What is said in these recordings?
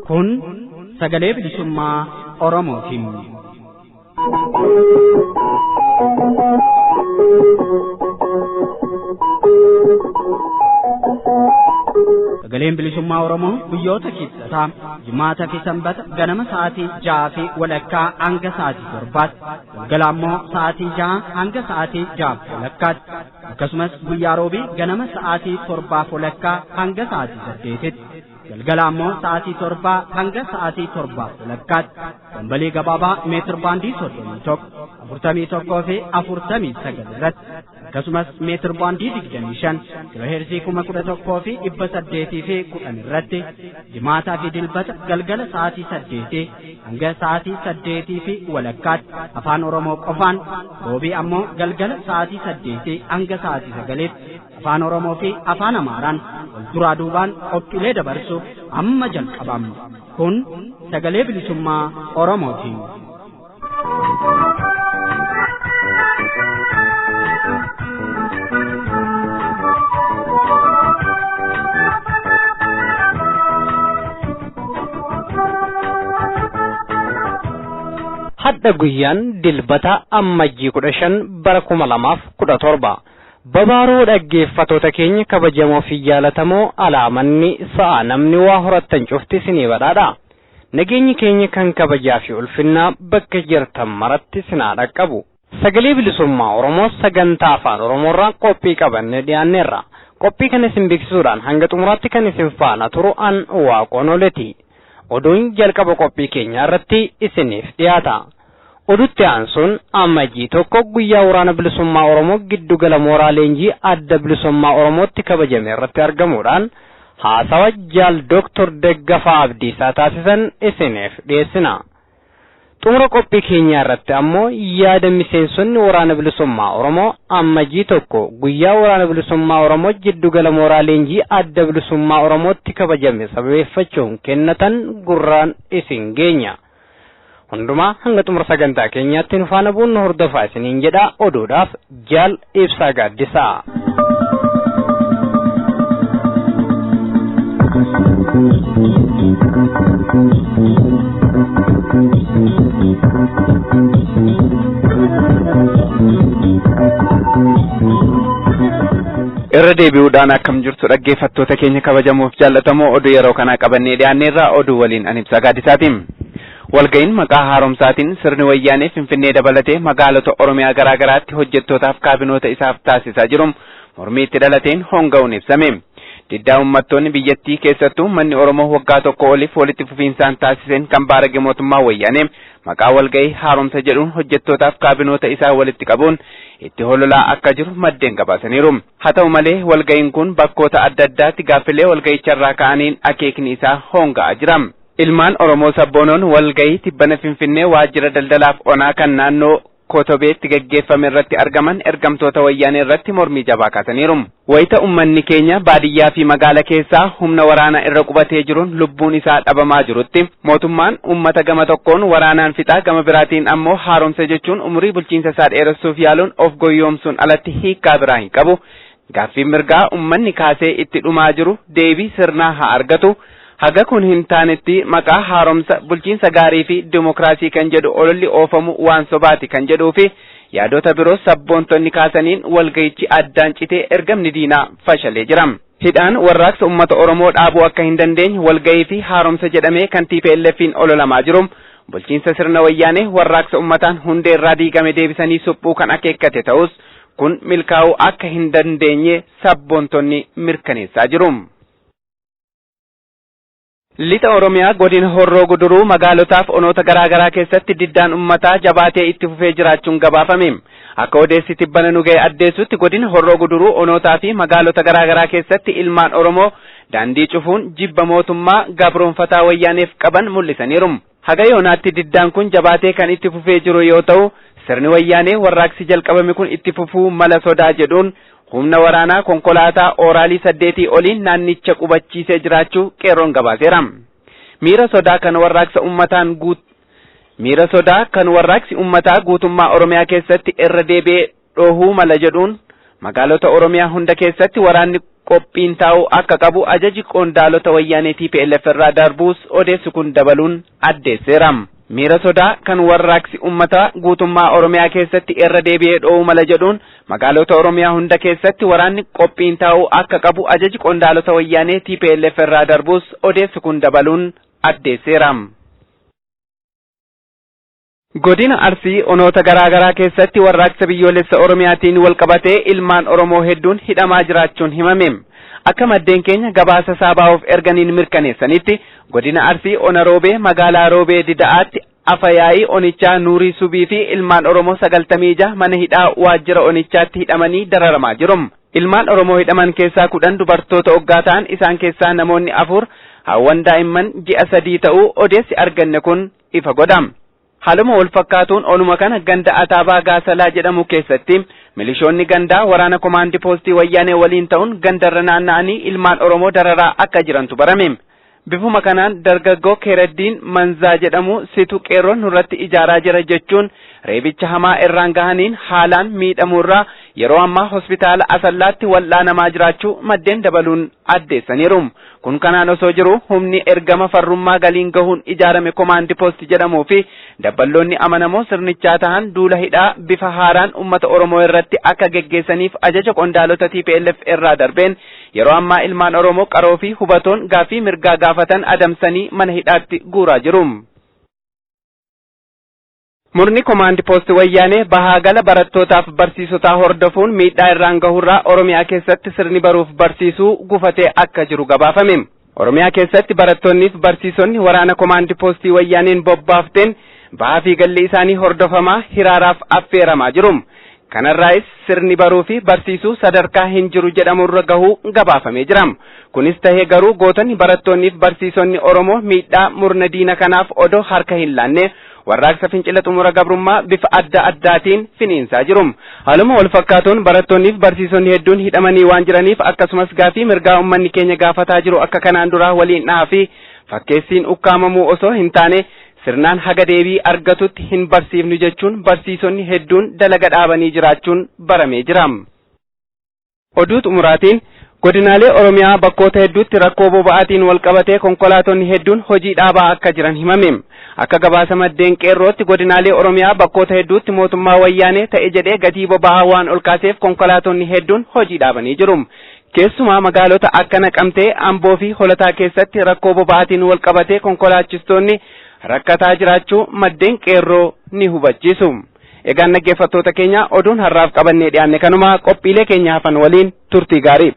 Kun sagalee bilisummaa Oromootiin. Sagaleen bilisummaa Oromoo guyyoota kibxataa, jimaata fi sanbata ganama sa'aatii 6:30 hanga sa'aatii 7tti, galgala immoo sa'aatii 6 hanga sa'aatii 6:30tti, akkasumas guyyaa roobii ganama sa'aatii 7:30 hanga sa'aatii 8tti, galgala immoo sa'aatii 7 hanga sa'aatii 7:30tti dambalii gabaabaa meetir baandii 31, 41 fi 49 irratti, akkasumas meetir baandii 25 kiilooheerzii 11,810 irratti jimaataa fi dilbata galgala sa'aatii 8 hanga sa'aatii 8:30tti afaan Oromoo qofaan, roobii ammoo galgala sa'aatii 8 hanga sa'aatii 9tti afaan Oromoo fi afaan Amaaraan wal duraa duubaan qophiilee dabarsuuf amma jalqabamna. Kun sagalee bilisummaa Oromootiin. Hadda guyyaan dilbata ammajjii 15 bara 2017. Babaaroo dhaggeeffatoota keenya kabajamoo fi jaalatamoo, alaamanni sa'a namni waa horattan cufti isinii badhaadha. Nageenyi keenya kan kabajaa fi ulfinnaa bakka jirtan maratti isinaa dhaqqabu. Sagalee bilisummaa Oromoo sagantaa afaan Oromoorraa qophii qabannee dhiyaanneerra. Qophii kana isin beeksisuudhaan hanga xumuraatti kan isin faana turu an Waaqoon Oleti. Oduun jalqaba qophii keenyaa irratti isiniif dhiyaata. Odutti aansuun ammajjii 1 guyyaa waraana bilisummaa Oromoo giddugala mooraa leenjii adda bilisummaa Oromootti kabajame irratti argamuudhaan haasawa jaal Dooktor Daggafaa Abdiisaa taasisan isiniif dhiyeessina. Xumura qophii keenyaa irratti ammoo yaada miseensonni waraana bilisummaa Oromoo ammajjii 1 guyyaa waraana bilisummaa Oromoo giddugala mooraa leenjii adda bilisummaa Oromootti kabajame sababeeffachuun kennatan gurraan isin geenya. Hundumaa hanga xumura sagantaa keenyaatti nu faana bu'uun nu hordofaa isiniin jedha. Oduudhaaf jaal Ibsaa Gaaddisaa. Irra deebi'uudhaan akkam jirtu dhaggeeffattoota keenya kabajamoof jaallatamoo, oduu yeroo kanaa qabannee dhiyaanneerra. Oduu waliin ani Ibsaa Gaaddisaatiin. Walga'iin maqaa haaromsaatiin sirni wayyaanee Finfinnee dabalatee magaalota Oromiyaa garaa garaatti hojjettootaaf kaabinoota isaaf taasisaa jiru mormii itti dhalateen honga'uun ibsame. Diddaa uummattoonni biyyattii keessattuu manni Oromoo waggaa tokko oliif walitti fufiinsaan taasiseen kan baarage mootummaa wayyaanee maqaa walga'ii haaromsa jedhuun hojjettootaaf kaabinoota isaa walitti qabuun itti hololaa akka jiru maddeen gabaasaniiru. Haa ta'u malee walga'iin kun bakkoota adda addaatti gaaffilee walga'icharraa ka'aniin akeekni isaa honga'aa jira. Ilmaan Oromoo sabboonoon walga'ii tibbana Finfinnee waajjira daldalaaf onaa kan naannoo Kotobeetti gaggeeffame irratti argaman ergamtoota wayyaanee irratti mormii jabaa kaasaniiru. Wayita uummanni keenya baadiyyaa fi magaala keessaa humna waraanaa irra qubatee jiruun lubbuun isaa dhabamaa jirutti mootummaan uummata gama tokkoon waraanaan fixaa, gama biraatiin ammoo haaromsa jechuun umurii bulchiinsa isaa dheeressuuf yaaluun of goyyoomsuun alatti hiikkaa biraa hin qabu. Gaaffiin mirgaa uummanni kaasee itti dhumaa jiru deebii sirnaa haa argatu. Haga kun hin taanetti maqaa haaromsa, bulchiinsa gaarii fi dimookiraasii kan jedhu ololli oofamu waan sobaati kan jedhuu fi yaadota biroo sabboontonni kaasaniin walga'ichi addaan citee ergamni diinaa fashalee jira. Hidhaan warraaqsa uummata Oromoo dhaabuu akka hin dandeenye walga'ii fi haaromsa jedhamee kan TPLF'n ololamaa jiru bulchiinsa sirna wayyaanee warraaqsa uummataan hundee irraa diigame deebisanii suphuu kan akeekkate ta'us kun milkaa'uu akka hin dandeenye sabboontonni mirkaneessaa jiru. Lixa Oromiyaa godina Horroo Guduruu magaalotaaf onoota garaa garaa keessatti diddaan uummataa jabaatee itti fufee jiraachuun gabaafame. Akka odeessi tibbana nu ga'e addeessutti godina Horroo Guduruu onootaa fi magaalota garaa garaa keessatti ilmaan Oromoo daandii cufuun jibba mootummaa gabroonfataa wayyaaneef qaban mul'isaniiru. Haga yoonaatti diddaan kun jabaatee kan itti fufee jiru yoo ta'u, sirni wayyaanee warraaqsi jalqabame kun itti fufuu mala sodaa jedhuun humna waraanaa konkolaataa ooraalii 8 oliin naannicha qubachiisee jiraachuu qeerroon gabaaseera. Miira sodaa kan warraaqsa ummataan guut miira sodaa kan warraaqsi ummataa guutummaa Oromiyaa keessatti irra deebi'ee dhohuu mala jedhuun magaalota Oromiyaa hunda keessatti waraanni qophiin taa'uu akka qabu ajaji qondaalota wayyaanee TPLF irraa darbuus odeessi kun dabaluun addeesseera. Miira sodaa kan warraaqsi ummataa guutummaa Oromiyaa keessatti irra deebi'ee dho'uu mala jedhuun magaalota Oromiyaa hunda keessatti waraanni qophiin taa'uu akka qabu ajaji qondaalota wayyaanee TPLF irraa darbuus odeessi kun dabaluun addeesseera. Godina Arsii onoota garaa garaa keessatti warraaqsa biyyoolessa Oromiyaatiin walqabatee ilmaan Oromoo hedduun hidhamaa jiraachuun himame. Akka maddeen keenya gabaasa saabaa'uuf erganiin mirkaneessanitti godina Arsii ona Roobee magaalaa Roobee Dida'aatti afayaa'ii onichaa Nuurii Subii fi ilmaan Oromoo 96 mana hidhaa waajjira onichaatti hidhamanii dararamaa jiru. Ilmaan Oromoo hidhaman keessaa 10 dubartoota oggaa ta'an, isaan keessaa namoonni 4 hawwan daa'imman ji'a 3 ta'uu odeessi arganne kun ifa godha. Haaluma wal fakkaatuun onuma kana ganda Ataabaa Gaasalaa jedhamu keessatti milishoonni gandaa waraana komaandii poostii wayyaanee waliin ta'uun gandarra naanna'anii ilmaan Oromoo dararaa akka jirantu barame. Bifuma kanaan dargaggoo Keeraddiin Manzaa jedhamu situ qeerroon nurratti ijaaraa jira jechuun reebicha hamaa irraan gahaniin haalaan miidhamuurraa yeroo ammaa hospitaala Asallaatti wal'aanamaa jiraachuu maddeen dabaluun addeessaniiru. Kun kanaan osoo jiru humni ergama farrummaa galiin gahuun ijaarame komaandi poosti jedhamuu fi dabballoonni amanamoo sirnichaa tahan duula hidhaa bifa haaraan uummata Oromoo irratti akka geggeessaniif ajaja qondaalota TPLF irraa darbeen yeroo ammaa ilmaan Oromoo qaroo fi hubatoon gaaffii mirgaa gaafatan adamsanii mana hidhaatti guuraa jiru. Murni komaandi poosti wayyaanee bahaa gala barattootaaf barsiisotaa hordofuun miidhaa irraan gahurraa Oromiyaa keessatti sirni baruuf barsiisuu gufatee akka jiru gabaafame. Oromiyaa keessatti barattoonniif barsiisonni waraana komaandi poostii wayyaaneen bobbaafteen bahaa fi galli isaanii hordofamaa hiraaraaf affeeramaa jiru. Kanarraayis sirni baruu fi barsiisuu sadarkaa hin jiru jedhamurra gahuu gabaafamee jira. Kunis tahee garuu gootonni barattoonniif barsiisonni Oromoo miidhaa murna diina kanaaf odoo harka hin laanne warraaqsa fincila xumura gabrummaa bifa adda addaatiin finiinsaa jiru. Haaluma wal fakkaatuun barattoonniif barsiisonni hedduun hidhamanii waan jiraniif akkasumas gaafii mirgaa uummanni keenya gaafataa jiru akka kanaan duraa waliin dhahaa fi fakkeessiin ukkaamamuu osoo hin taane sirnaan haga deebii argatutti hin barsiifnu jechuun barsiisonni hedduun dalaga dhaabanii jiraachuun baramee jira. Oduu xumuraatiin godinaalee Oromiyaa bakkoota hedduutti rakkoo boba'aatiin walqabatee konkolaatonni hedduun hojii dhaabaa akka jiran himame. Akka gabaasa maddeen qeerrootti godinaalee Oromiyaa bakkoota hedduutti mootummaa wayyaanee ta'e jedhee gatii boba'aa waan ol kaaseef konkolaatonni hedduun hojii dhaabanii jiru. Keessumaa magaalota akka Naqamtee, Amboo fi Holataa keessatti rakkoo boba'aatiin walqabatee konkolaachistoonni rakkataa jiraachuu maddeen qeerroo ni hubachiisu. Egaan dhaggeeffattoota keenya oduun har'aaf qabannee dhiyaanne kanuma, qophiilee keenya hafan waliin turtii gaarii.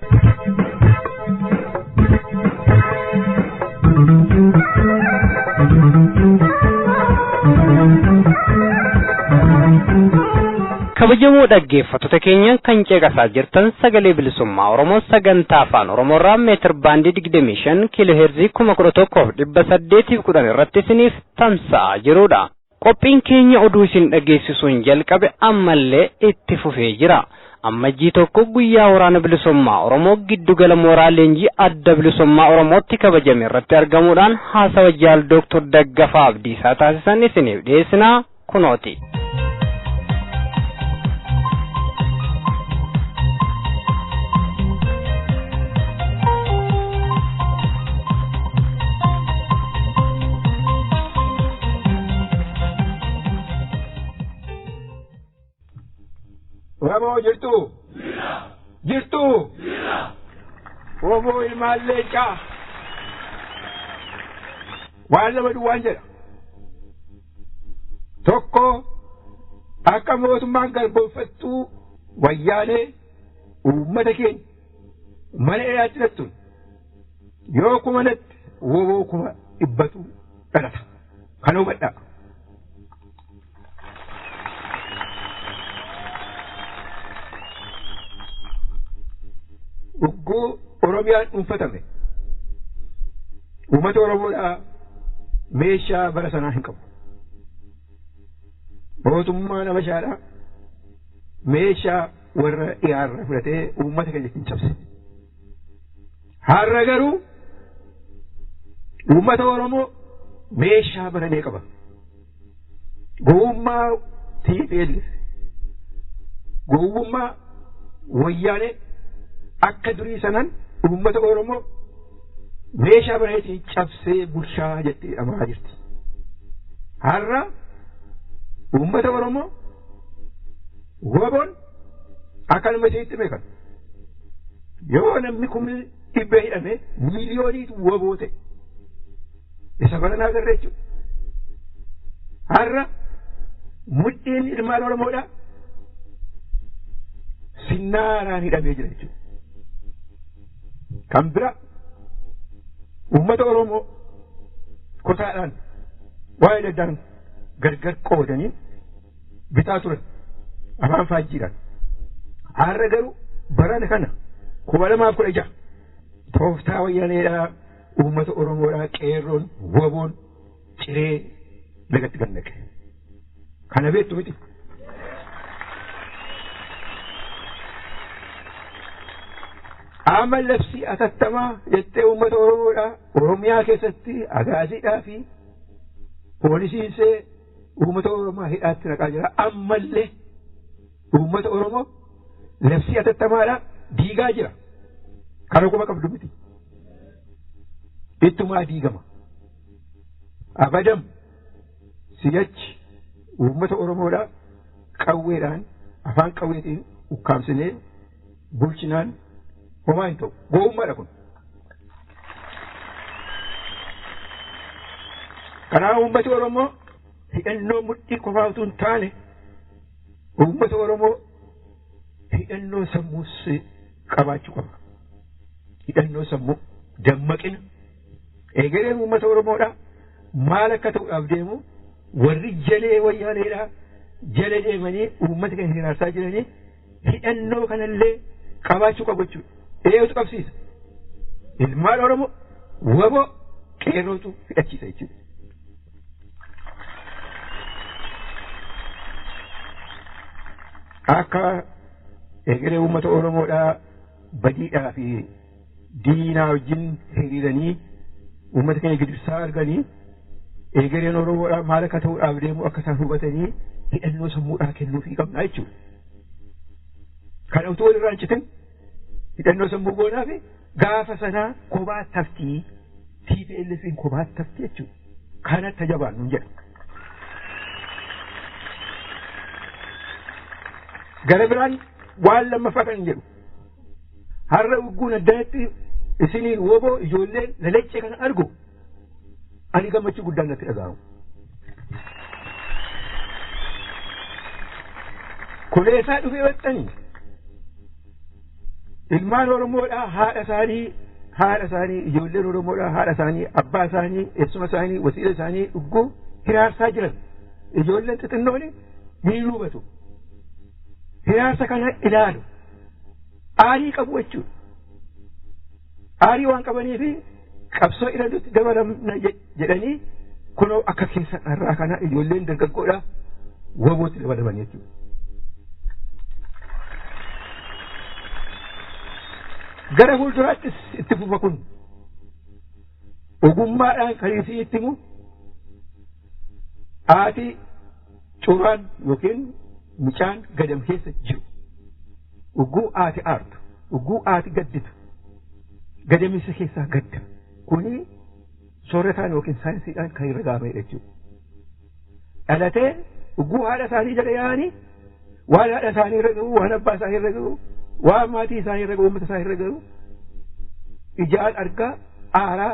Kabajamoo dhaggeeffattoota keenya kan ceeqasaa jirtan sagalee bilisummaa Oromoo sagantaa afaan Oromoorraa meetir baandii 25 kiiloo heerzii 11,810 irratti isiniif tamsa'aa jirudha. Qophiin keenya oduu isin dhageessisuun jalqabe ammallee itti fufee jira. Ammajjii 1 guyyaa waraana bilisummaa Oromoo giddugala mooraa leenjii adda bilisummaa Oromootti kabajame irratti argamuudhaan haasawa jaal Dooktor Daggafaa Abdiisaa taasisan isiniif dhiyeessinaa kunooti. Oromoo jirtu? Jirtu? Oromoo ilmaan leencaa. Waan lama duwwaan jedha. Tokko, akka mootummaan garboonfattuu wayyaanee uummata keenya mana hidhaatti nattuun yoo kumanatti woboo 100,000 dhalata. Kana hubadhaa. Ugguu Oromiyaan dhuunfatame uummata Oromoodhaa meeshaa bara sanaa hin qabu. Mootummaan Habashaadhaa meeshaa warra dhiyaarraa fudhatee uummata keenya hin cabse. Har'a garuu Uummata Oromoo meeshaa baranee qaba. Gowwummaa TPLF, gowwummaa wayyaanee akka durii sanaan uummata Oromoo meeshaa baraneetiin cabsee bulchaa jettee dhamaa jirti. Har'a uummata Oromoo waboon akka nama isheetti beekan. Yoo namni kumni dhibbee hidhame miiliyooniitu waboo ta'e. Isa baranaa agarra jechuudha. Har'a mudhiin ilmaan Oromoodhaa sinnaaraan hidhamee jira jechuudha. Kan bira uummata Oromoo kutaadhaan waa'ee daddaan gargar qoodanii bitaa turan afaan faajjiidhaan. Har'a garuu barana kana 2016 tooftaa wayyaaneedhaa uummata Oromoodhaa qeerroon waboon ciree lagatti gad naqe. Kana beektu miti. Amma labsii atattamaa jettee uummata Oromoodhaa Oromiyaa keessatti agaaziidhaa fi poolisiinsee uummata Oromoo hidhaatti naqaa jira. Ammallee uummata Oromoo labsii atattamaadhaa diigaa jira. Kana quba qabdu miti. Ittumaa diigama. Abadam siyachi uummata Oromoodhaa qawweedhaan afaan qawweetiin ukkaamsinee bulchinaan homaa hin ta'u. Gowwummaadha kun. Kanaaf uummati Oromoo hidhannoo mudhii qofaa utuu hin taane uummata Oromoo hidhannoo sammuus qabaachuu qaba. Hidhannoo sammuu dammaqina. Egereen uummata Oromoodhaa maal akka ta'uudhaaf deemu warri jalee wayyaaneedhaa jala deemanii uummata keenya hiraarsaa jiranii hidhannoo kanallee qabaachuu qabu jechuudha. Eeyyatu qabsiisa. Ilmaan Oromoo waboo qeerrootu hidhachiisa jechuudha. Akka egeree uummata Oromoodhaa badiidhaa fi diinaa wajjin hiriiranii uummata keenya gidirsaa arganii egereen Oromoodhaa maal akka ta'uudhaaf deemu akka isaan hubatanii hidhannoo sammuudhaa kennuufii qabna jechuudha. Kana utuu walirraa hin citin hidhannoo sammuu goonaa fi gaafa sanaa kophaa taftii TPLF'n kophaa taftii jechuudha. Kanatti jabaannu jedha. Gara biraan waan lammaffaa kan jedhu har'a ugguun addanatti isiniin woboo ijoolleen lalaccee kana argu ani gammachuu guddaan natti dhaga'amu. Kuleessaa dhufee waxxanii ilmaan Oromoodhaa haadha isaanii ijoolleen Oromoodhaa haadha isaanii abbaa isaanii eessuma isaanii wasiila isaanii dhugguu hiraarsaa jiran ijoolleen xixinnoon ni hubatu. Hiraarsa kana ilaalu aarii qabu jechuudha. Aarii waan qabaniifi qabsoo ilaalutti dabalamna jedhanii kunoo akka keessa irraa kana ijoolleen dargaggoodhaa wabootti dabalaman jechuudha. Gara fuulduraattis itti fufa kun ogummaadhaan kan isii itti himu haati curaan yookiin mucaan gadam keessa jiru ugguu haati aartu ugguu haati gadditu gadamisa keessaa gadda kuni soorataan yookiin saayinsiidhaan kan irra gahamedha jechuudha. Dhalatee ugguu haadha isaanii jala yaa'anii waan haadha isaanii irra gahu waan abbaa isaanii irra gahu waan maatii isaanii irra gahu uummata isaanii irra gahu ijaan argaa aaraa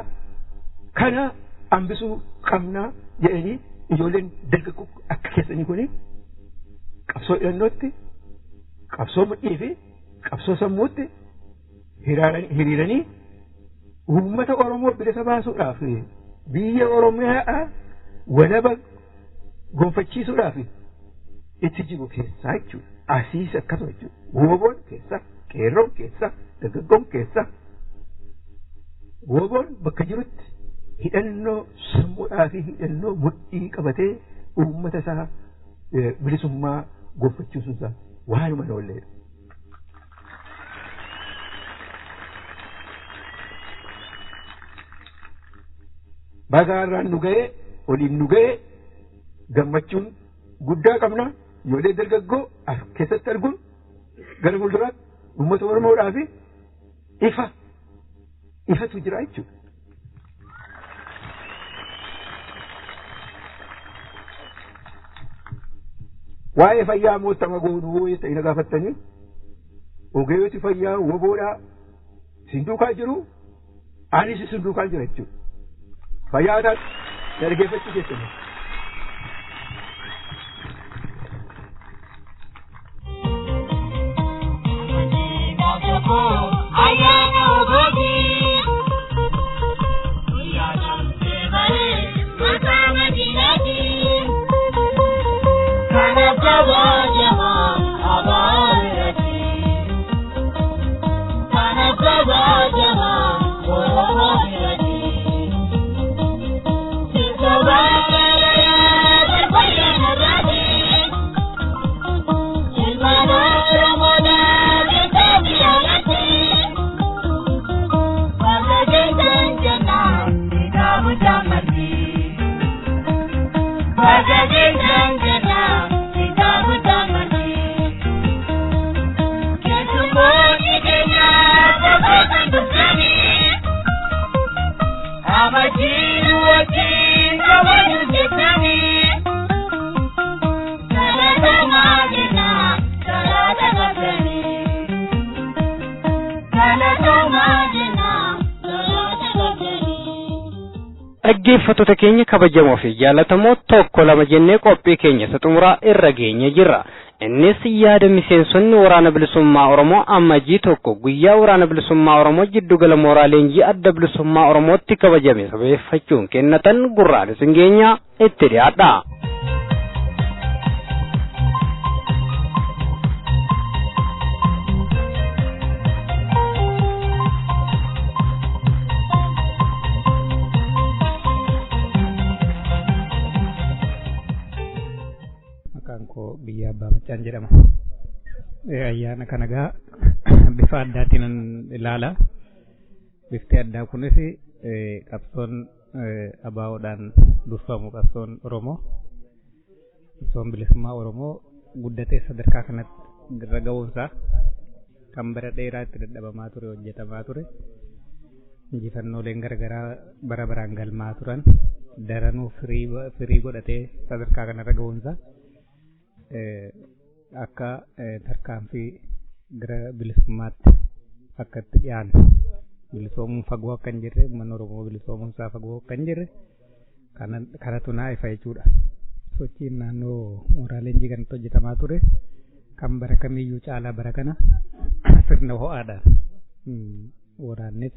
kana hambisuu qabnaa jedhanii ijoolleen dargaggoo akka keessanii kuni qabsoo hidhannootti qabsoo mudhii fi qabsoo sammuutti hiriiranii uummata Oromoo bilisa baasuudhaaf biyya Oromiyaa walaba gonfachiisuudhaaf itti jiru keessaa jechuudha. Asiis akkasuma jechuudha. Woboon keessa, qeerroon keessa, dargaggoon keessa. Woboon bakka jirutti hidhannoo sammuudhaa fi hidhannoo mudhii qabatee uummata isaa bilisummaa gonfachiisuunsaa waanuma hin oolleedha. Bagaarraan nu ga'ee oliin nu ga'ee gammachuun guddaa qabna. Ijoollee dargaggoo as keessatti arguun gara fuulduraatti uummata Oromoodhaa fi ifa ifatu jira jechuudha. Waa'ee fayyaa mootama goonuu yoo ta'e na gaafattanii ogeeyyoti fayyaa woboodhaa isin duukaa jiru anis isin duukaa jira jechuudha. Fayyaa taate na dhaggeeffachuu keessanii. Ayyaana ogooti. Guyyaa dhaltee baree mataa madiinaati. Kana kabajamaa abaarati. Kana kabajamaa Oromoo biratti. Sirba baarayaa barbaayyaa narraati. Ilmaan Oromoodhaa beekaa biyyaalaati. Warra geessan jennaan kitaabu jaammatti. Warra geessan jennaan kitaabu jaammatti. Keessummoonni keenya safaa kan dursanii. Abajiin wajjin kabaju jettanii. Galatamaa jennaan galata qabdanii. Galatamaa jennaan galata qabdanii. Dhaggeeffattoota keenya kabajamoo fi jaallatamoo tokko lama jennee qophii keenya isa xumuraa irra geenye jirra. Innis yaada miseensonni waraana bilisummaa Oromoo ammajii tokko guyyaa waraana bilisummaa Oromoo jiddugala mooraa leenjii adda bilisummaa Oromootti kabajame sabeeffachuun kennatan gurraan isin geenya itti dhiyaadha. Maqaan koo biyya abbaa Maccaan jedhama. Ayyaana kana gaa bifa addaatiin ilaala. Bifti addaa kunis qabsoon ABO'dhaan durfamu qabsoon Oromoo. Qabsoon bilisummaa Oromoo guddatee sadarkaa kanatti irra ga'uunsaa kan bara dheeraa itti dadhabamaa ture hojjetamaa ture. Injifannooleen garaagaraa bara baraan galmaa turan daranuu firii godhatee sadarkaa kanarra ga'uunsaa akka tarkaanfii gara bilisummaatti akka itti dhiyaanne bilisoomuun fagoo akka hin jirre uummanni Oromoo bilisoomuun isaa fagoo akka hin jirre kanatu naa ifa jechuudha. Sochiin naannoo mooraa leenjii kanatti hojjetamaa ture kan bara kamiyyuu caalaa bara kana sirna ho'aadhaan waraannis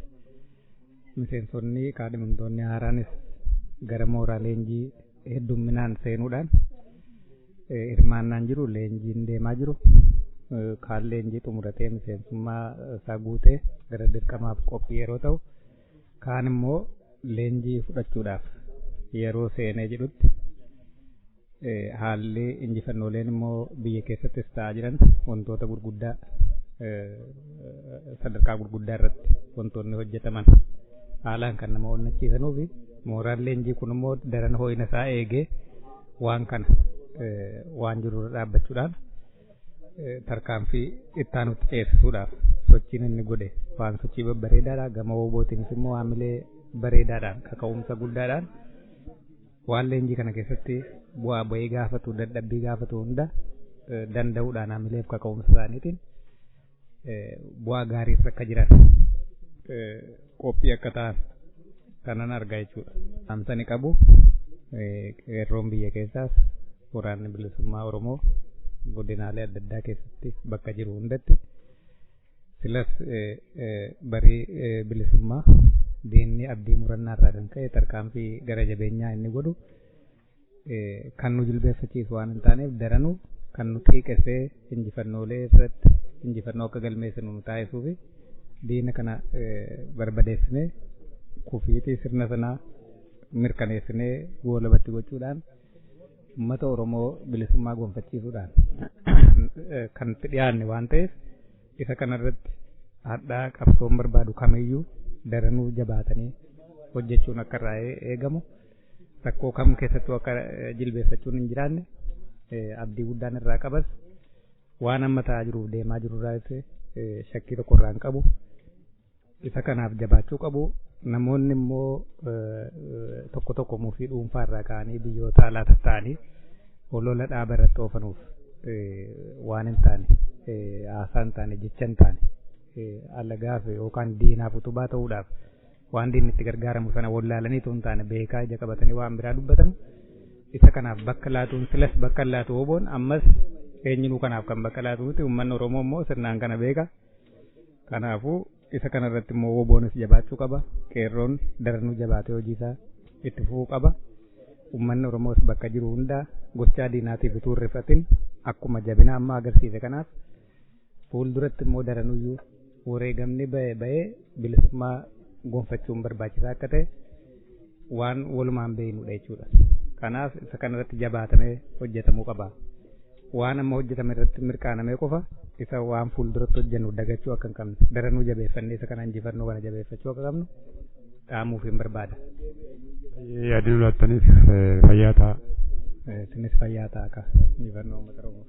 miseensonni kaadhimamtoonni haaraanis gara mooraa leenjii heddumminaan seenuudhaan hirmaannaan jiru leenjiin deemaa jiru kaan leenjii xumuratee miseensummaa isaa guutee gara dirqamaaf qophii yeroo ta'u kaan immoo leenjii fudhachuudhaaf yeroo seenee jedhutti haalli injifannooleen immoo biyya keessattis ta'aa jiran wantoota gurguddaa sadarkaa gurguddaa irratti wantoonni hojjetaman haalaan kan nama onnachiisanuu fi mooraan leenjii kun immoo daran ho'ina isaa eegee waan kana waan jiru irra dhaabbachuudhaan tarkaanfii ittaanutti ceesisuudhaaf sochiin inni godhe waan sochii babbareedaadha. Gama woobootiinis immoo haamilee bareedaadhaan kaka'umsa guddaadhaan waan leenjii kana keessatti bu'aa bu'ee gaafatu dadhabbii gaafatu hunda danda'uudhaan haamileef kaka'umsa isaaniitiin bu'aa gaariirra akka jiran qophii akka ta'an kanan argaa jechuudha. Dhaamsa qabu qeerroon biyya keessaas waraanni bilisummaa Oromoo godinaalee adda addaa keessatti bakka jiru hundatti silas barii bilisummaa diinni abdii murannaa irraa kan ka'e tarkaanfii gara jabeenyaa inni godhu kan nu jilbeeffachiisu waan hin taaneef daranuu kan nu xiiqessee injifannoolee irratti injifannoo akka galmeessinu nu taasisuu fi diina kana barbadeessinee kufiitii sirna sanaa mirkaneessinee goolabatti gochuudhaan uummata Oromoo bilisummaa gonfachiisuudhaan kan itti dhiyaanne waan ta'eef isa kanarratti hadhaa qabsoon barbaadu kamiyyuu daranuu jabaatanii hojjechuun akka irraa eegamu rakkoo kam keessattuu akka jilbeeffachuun hin jiraanne abdii guddaan irraa qabas waan amma ta'aa jiruuf deemaa jirurraas shakkii tokko irraa hin qabu. Isa kanaaf jabaachuu qabu. Namoonni immoo tokko tokko mufii dhuunfaa irraa ka'anii biyyoota alaa tatta'anii olola dhaaba irratti oofanuuf waan hin taane haasaa hin taane jecha hin taane alagaaf yookaan diinaaf utubaa ta'uudhaaf waan diinni itti gargaaramu sana wallaalanii hin taane beekaa ija qabatanii waan biraa dubbatan isa kanaaf bakka laatuun silas bakka laatu woboon ammas eenyinuu kanaaf kan bakka laatu miti uummanni Oromoo immoo sirnaan kana beeka. Kanaafuu isa kanarratti immoo woboonis jabaachuu qaba. Qeerroon daranuu jabaatee hojii isaa itti fufuu qaba. Uummanni Oromoos bakka jiru hundaa gochaa diinaatiif utuu hin rifatin akkuma jabina amma agarsiise kanaaf fuulduratti immoo daranuyyuu wareegamni ba'e ba'ee bilisummaa gonfachuun barbaachisaa akka ta'e waan walumaan beeknudha jechuudha. Kanaaf isa kanarratti jabaatamee hojjetamuu qaba. Waan amma hojjetame irratti mirqaanamee qofa isa waan fuulduratti hojjennu dagachuu akka hin qabne daranuu jabeeffannee isa kana injifannoo kana jabeeffachuu akka qabnu dhaamuuf hin barbaada. Yaadni nu laattaniif fayyaa ta'a. Isinis fayyaa ta'a akka injifannoo uummata Oromoof.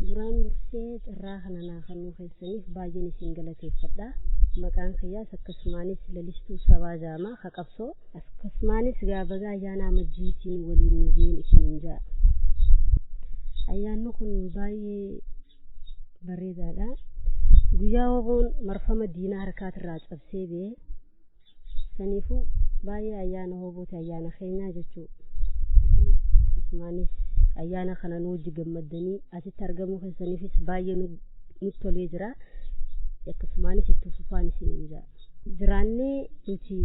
Duraan dursee carraa kana naa kennuu keessaniif baay'een isin galateeffadha. Maqaan kiyyaas akkasumaanis lalistuu sabaa jaamaa haqabsoo akkasumaanis gaabagaa ayyaana amajjiitiin waliin nu ga'een isiniin ja'a. Ayyaanni kun baay'ee bareedaadha. Guyyaa woboon marfama diinaa harkaatirraa cabsee ba'e saniifuu baay'ee ayyaana wobooti ayyaana keenyaa jechuudha. Akkasumaanis ayyaana kana nu wajji gammaddanii asitti argamuu keessaniifis baay'ee nutti tolee jira. Akkasumaanis itti fufaan isiniin ja'a. Jiraannee nuti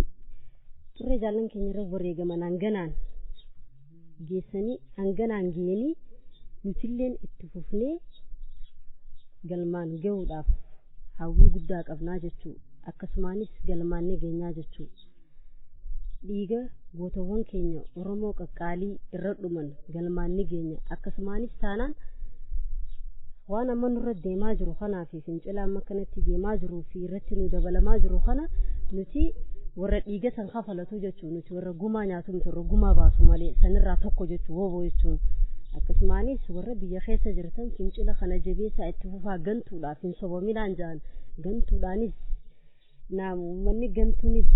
turre jaallan keenya irra wareegaman hanganaan geessanii hanganaan geenii nutilleen itti fufnee galmaan gahuudhaaf hawwii guddaa qabnaa jechuu akkasumaanis galmaan ni geenyaa jechuu dhiiga gootawwan keenya Oromoo qaqqaalii irra dhuman galmaan ni geenya akkasumaanis taanaan waan amma nurra deemaa jiru kanaa fi fincila amma kanatti deemaa jiruu fi irratti nu dabalamaa jiru kana nuti warra dhiiga san kafalatu jechuu nuti warra gumaa nyaatu miti warra gumaa baasu malee sanirraa tokko jechuu woboo jechuun akkasumaanis warra biyya keessa jirtan fincila kana jabeessaa itti fufaa gantuudhaaf hin sobominaan ja'an gantuudhaanis naam uummanni gantuunis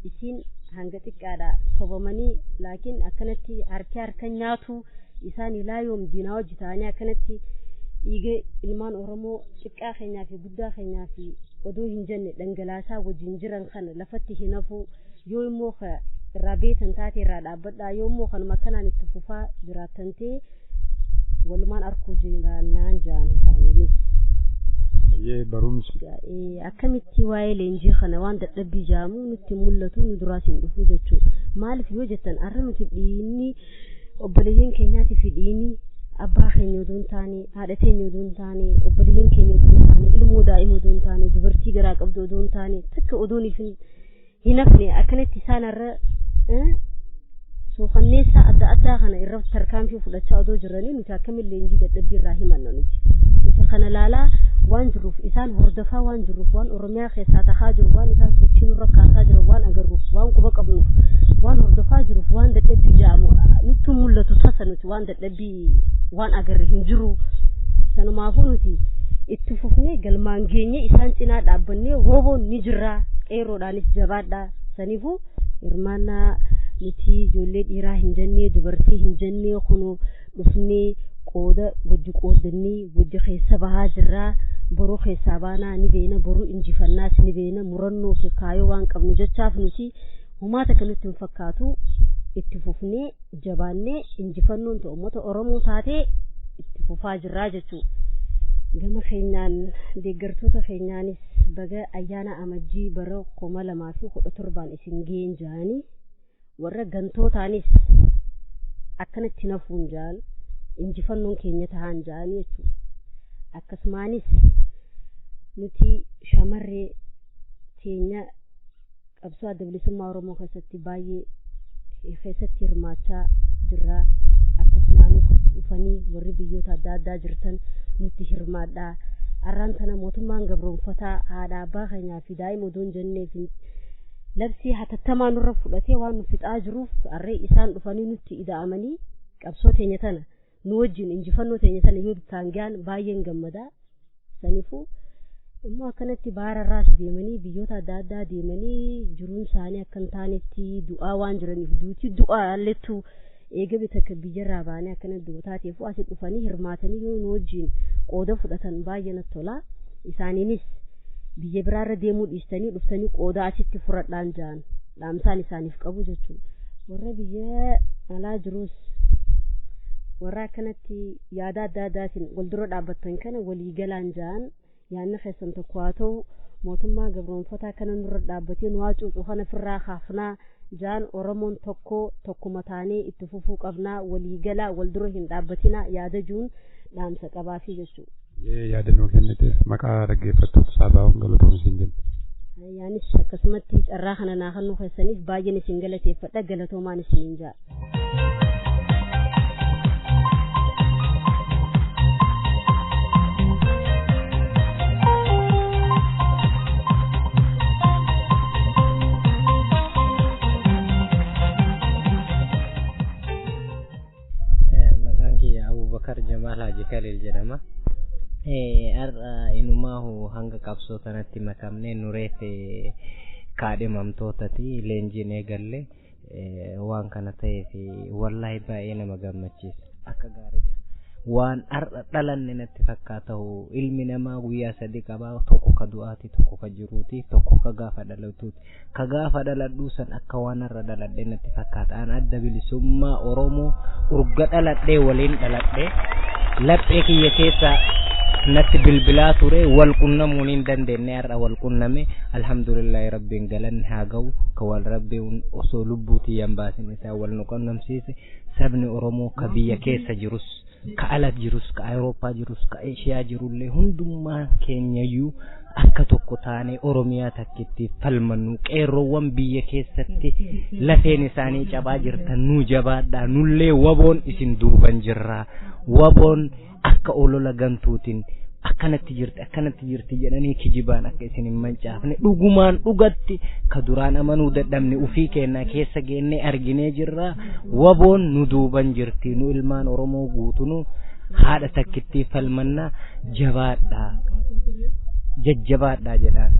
isiin hanga xiqqaadha sobamanii laakiin akkanatti harki harka nyaatu isaan ilaa yoom diinaa hojii ta'anii akkanatti dhiiga ilmaan Oromoo xiqqaa keenyaa fi guddaa keenyaa fi odoo hin jenne dhangalaasaa wajjin jiran kana lafatti hin hafu yoo immoo irraa beetan taate irraa dhaabbadhaa yoo immoo kanuma akkanaan itti fufaa jiraattan ta'e walumaan arkuu jiraannaan ja'an isaaniinis. Baay'ee barumsi. Akkamitti waa'ee leenjii kana waan dadhabbii jaamu nutti mul'atu nu duraas hin dhufu jechuudha. Maaliif yoo jettan har'a nuti dhiinni obboleeyyan keenyaatii fi dhiinni abbaa keenya odoo hin taane haadha teenya odoo hin taane obboleeyyan keenya odoo hin taane ilmoo daa'ima odoo hin taane dubartii garaa qabdu odoo hin taane takka odoon hin hafne akkanatti isaan har'a suukanneessaa adda addaa kana irratti tarkaanfii fudhachaa odoo jiranii nuti akkamiin leenjii dadhabbii irraa himanna nuti. Nuti kana laalaa waan jiruuf isaan hordofaa waan jiruuf waan Oromiyaa keessaa tahaa jiru waan isaan sochii nurra kaasaa jiru waan agarruuf waan quba qabnuuf waan hordofaa jiruuf waan dadhabbii jedhamu nutti mul'atu tasa nuti waan dadhabbii waan agarre hin jiru sanumaafuu nuti itti fufnee galmaan geenye isaan cinaa dhaabbannee woboon ni jirra qeerroodhaanis jabaadha saniifuu hirmaannaa nuti ijoollee dhiiraa hin jennee dubartii hin jennee kunoo dhufnee qooda wajji qoodannee wajji keessa bahaa jirraa boruu keessaa baanaa ni beena boruu injifannaas ni beena murannoo fi kaayoo waan qabnu jechaaf nuti homaa takka nutti hin fakkaatu itti fufnee jabaannee injifannoon ta'u uummata Oromoo taatee itti fufaa jirraa jechuudha. Gama keenyaan deeggartoota keenyaanis baga ayyaana amajjii bara 2017 isin ga'een ja'anii warra gantootaanis akkanatti nafuun ja'an injifannoon keenya tahaan ja'anii jechuudha. Akkasumaanis nuti shamarree teenya qabsoo adda bilisummaa Oromoo keessatti baay'ee keessatti hirmaachaa jirra. Akkasumaanis dhufanii warri biyyoota adda addaa jirtan nutti hirmaadhaa. Arraan tana mootummaan gabroonfataa haadha abbaa keenyaa fi daa'ima odoo hin jenneef labsii hatattamaa nurra fudhatee waan nu fixaa jiruuf arree isaan dhufanii nutti ida'amanii qabsoo teenya tana nu wajjin injifannoo teenya tana yoo bittaan gahan baay'een gammadaa. Saniifuu immoo akkanatti baararraas deemanii biyyoota adda addaa deemanii jiruun isaanii akka hin taanetti du'aa waan jiraniif duuti du'aa allettu eega takka biyyarraa baanee akkana duutaateef asii dhufanii hirmaatanii yoo nu wajjin qooda fudhatan baay'ee natti tola. Isaaniinis biyya biraarra deemuu dhiistanii dhuftanii qooda asitti fudhadhaan ja'an dhaamsaan isaaniif qabu jechuudha. Warra biyya alaa jirus warra akkanatti yaada adda addaatiin wal dura dhaabbattan kana walii galaan ja'an yaadni keessan tokko haa ta'u mootummaa gabroonfataa kana nurra dhaabbatee nu hacuucu kana ofirraa kaafnaa ja'an Oromoon tokko tokkuma taanee itti fufuu qabnaa walii galaa wal dura hin dhaabbatinaa yaada jiruun dhaamsa qabaafii jechuudha. Yaada nuu kenniteef maqaa dhaggeeffattoota saabaa'uun galatoomii siin jenna. Yaanis akkasumatti carraa kana naa kennuu keessaniif baay'een isin galateeffadha galatoomaan isiniin ja'a. Maqaan kiyya Abubakar Jamaal Haji Khalil jedhama. Har'a inumaahu hanga qabsoo kanatti makamnee nureef kaadhimamtootati leenjiin eegalle waan kana ta'eef wallaahi baay'ee nama gammachiisa akka gaariidha. Waan har'a dhalanne natti fakkaatahu ilmi namaa guyyaa sadi qabaa tokko ka du'aati tokko ka jiruuti tokko ka gaafa dhalatuuti ka gaafa dhaladhuu san akka waan har'a dhaladhe natti fakkaata an adda bilisummaa Oromoo urga dhaladhee waliin dhaladhee laphee kiyya keessa natti bilbilaa ture wal qunnamuun hin dandeenye har'a wal qunname alhamdulillahi rabbiin galanni haa ga'u ka wal rabbiin osoo lubbuu tiyyaan baasin isaa wal nu qunnamsiise sabni Oromoo ka biyya keessa jirus ka ala jirus ka Awurooppaa jirus ka Eeshiyaa jirullee hundummaa keenyayyuu akka tokko taanee Oromiyaa takkitti falmannu qeerroowwan biyya keessatti lafeen isaanii cabaa jirtan nuu jabaadhaa nullee waboon isin duuban jirraa waboon akka olola gantuutiin akkanatti jirti akkanatti jirti jedhanii kijibaan akka isin hin mancaafne dhugumaan dhugatti ka duraan amanuu dadhabne ufii keenna keessa geennee arginee jirra waboon nu duuban jirti nu ilmaan Oromoo guutunu haadha takkitti falmannaa jabaadhaa jajjabaadhaa jedhaan.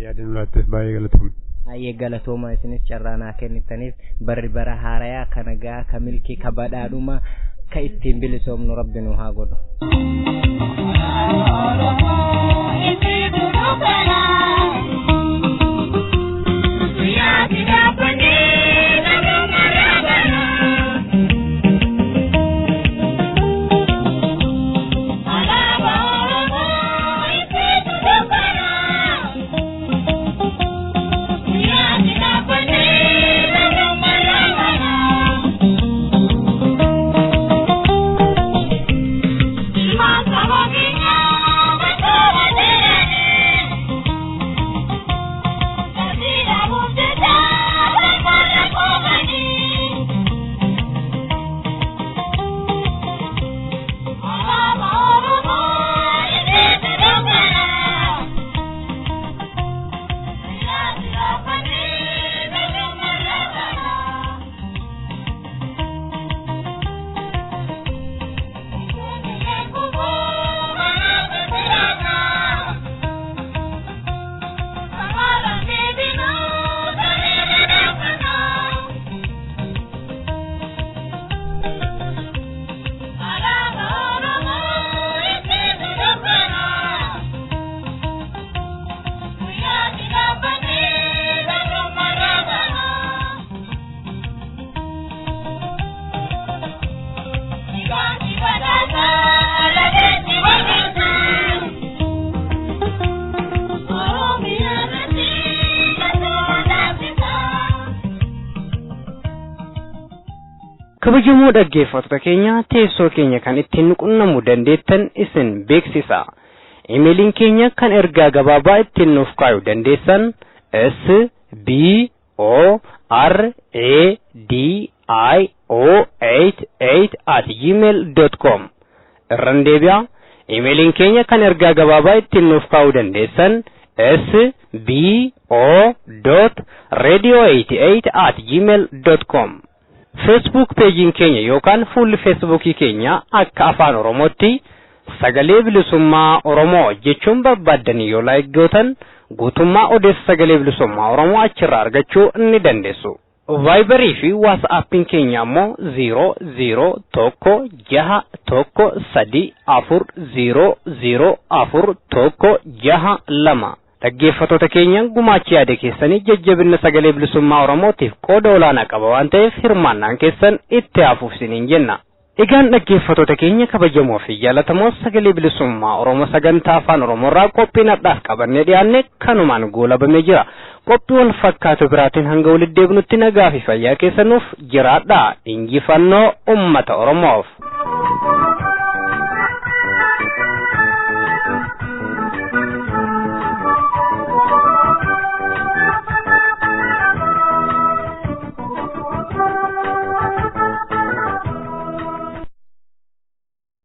Yaada nu laatteef baay'ee galatoomne. Baay'ee galatoomaa isinis carraa naa kennitaniif barri bara haarayaa ka nagaa ka milkii ka badhaadhuma ka ittiin bilisoomnu rabbi nu haa godhu. Kabajamoo dhaggeeffattoota keenya teessoo keenya kan ittiin qunnamuu dandeettan isin beeksisa. Imeeliin keenya kan ergaa gabaabaa ittiin nuuf kaayuu dandeessan S B O R A D I O 88 at gmail dot com. Irran deebi'a. Imeeliin keenya kan ergaa gabaabaa ittiin nuuf kaa'uu dandeessan S B O dot radio 88 at gmail dot com. Facebook peejiin keenya yookaan fuulli Facebookii keenya akka afaan Oromootti sagalee bilisummaa Oromoo jechuun barbaaddanii yoo laayik gootan guutummaa odeessa sagalee bilisummaa Oromoo achirraa argachuu ni dandeessu. Vaayibarii fi Waatsaappiin keenya ammoo 0 0 1 6 1 3 4 0 0 4 1 6 2. Dhaggeeffattoota keenya gumaachi yaada keessanii jajjabina sagalee bilisummaa Oromootiif qooda olaanaa qaba waan ta'eef hirmaannaan keessan itti hafuuf isiniin jenna. Egaan dhaggeeffattoota keenya kabajamoo fi jaallatamoo sagalee bilisummaa Oromoo sagantaa afaan Oromoorraa qophii nadhaaf qabannee dhiyaanne kanumaan goolabamee jira. Qophii wal fakkaatu biraatiin hanga walitti deebinutti nagaa fi fayyaa keessanuuf jiraadha. Injifannoo uummata Oromoof.